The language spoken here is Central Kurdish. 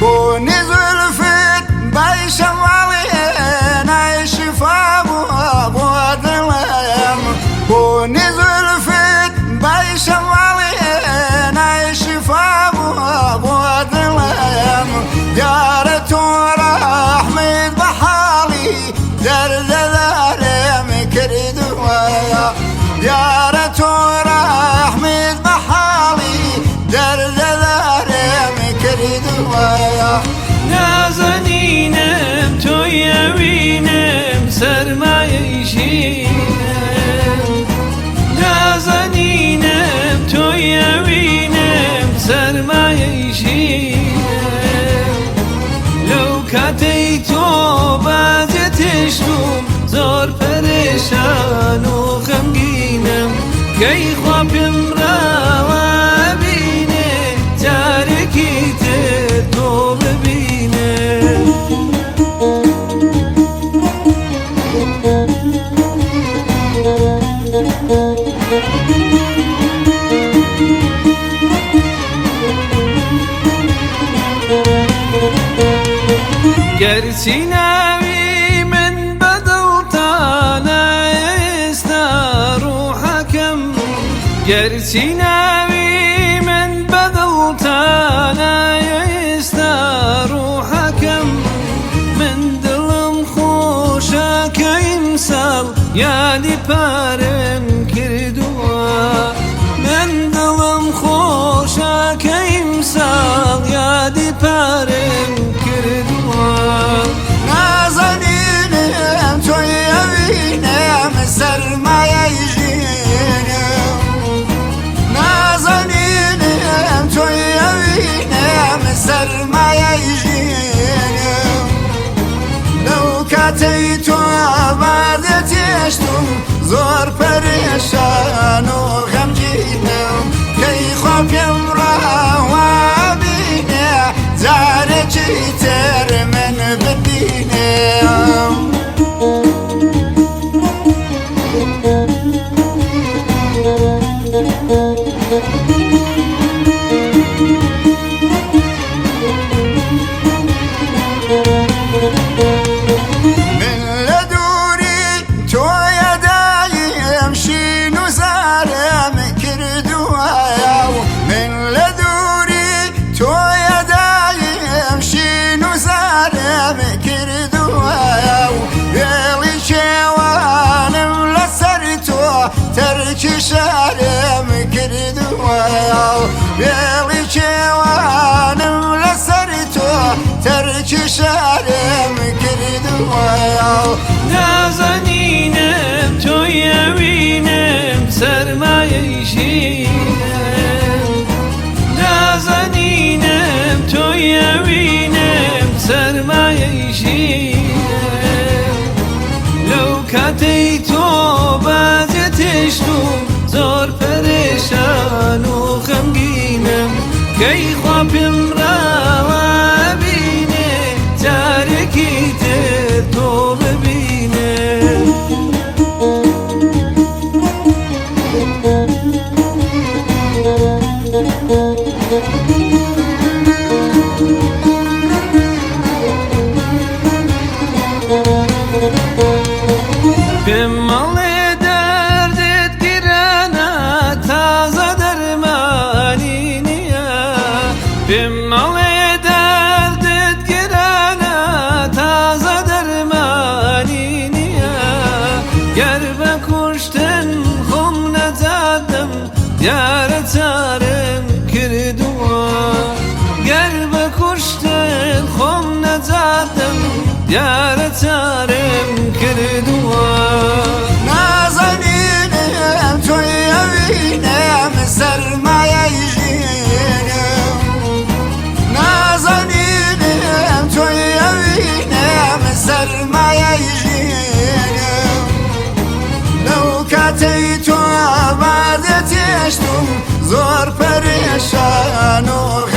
بۆنی زولفت بای شەماڵێ نای شیفا بووە بۆ دڵم. بۆنی زولفت بای شەماڵێ نای شیفا بووە بۆ دڵم. دیارە تۆ ڕەحمت بە حاڵی دەردەدارم کردووە. دیارە تۆ ڕەحمت بە حاڵی دەردەدارم کردووە. نازەنینم تۆی ئەوینم سەرمایەی ژینم. نازەنینم تۆی ئەوینم سەرمایەی ژینم. لەو کاتەی تۆ بەجێتێشتوم زۆر پەرێشان و غەمگینم. کەی خوا پێم ڕاوە بینێ جارێکی تر تۆ ببینێ. گەرچی ناوی من بەدڵتانە ئێستا ڕوحەکەم، گەرچی ناوی من بەدڵتانە ئێستا ڕوحەکەم، من دڵم خۆشە کە ئیمساڵ یادی پارم کردووە. من دڵم خۆشە کە ئیمساڵ یادی پارم کردووە. نازەنینم تۆی ئەوینم سەرمایەی ژینم. نازەنینم تۆی ئەوینم سەرمایەی ژینم. لەو کاتەی تۆ بادێتێشتم زۆر پەرێشان و غەمگینم. کەی خوا پێم ڕاوا بینێ جارێکی تر من ببینێ. من لە دووری تۆیە دایم شین و زارم کردووە. من لە دووری تۆیە دایم شین و زارم کردووە. وێڵی شێوانم لەسەر تۆ تەرکی شارم کردووە. وێڵی شێوانم لەسەر تۆ تەرکی شارم کردووە. نازەنینم تۆی ئەوینم سەرمایەی ژینم. نازەنینم تۆی ئەوینم سەرمایەی ژینم. لەو کاتەی تۆ بەجێتێشتوم زۆر پەرێشان و غەمگینم. کەی خوا پێم ڕاوە بینێ جارێکی تر تۆ ببینێ. پێم مەڵێ دەردت گرانە تازە دەرمانی نییە. پێم مەڵێ دەردت گرانە تازە دەرمانی نییە. گەر بە کوشتن خۆم نەجاتم دیارە چارم کردووە. گەر بە کوشتن خۆم نەجاتم دیارە چارم کردووە. نازەنینم تۆی ئەوینم سەرمایەی ژینم. نازەنینم لەتەی تۆ بادە تێشتم، زۆر پەرێشان و.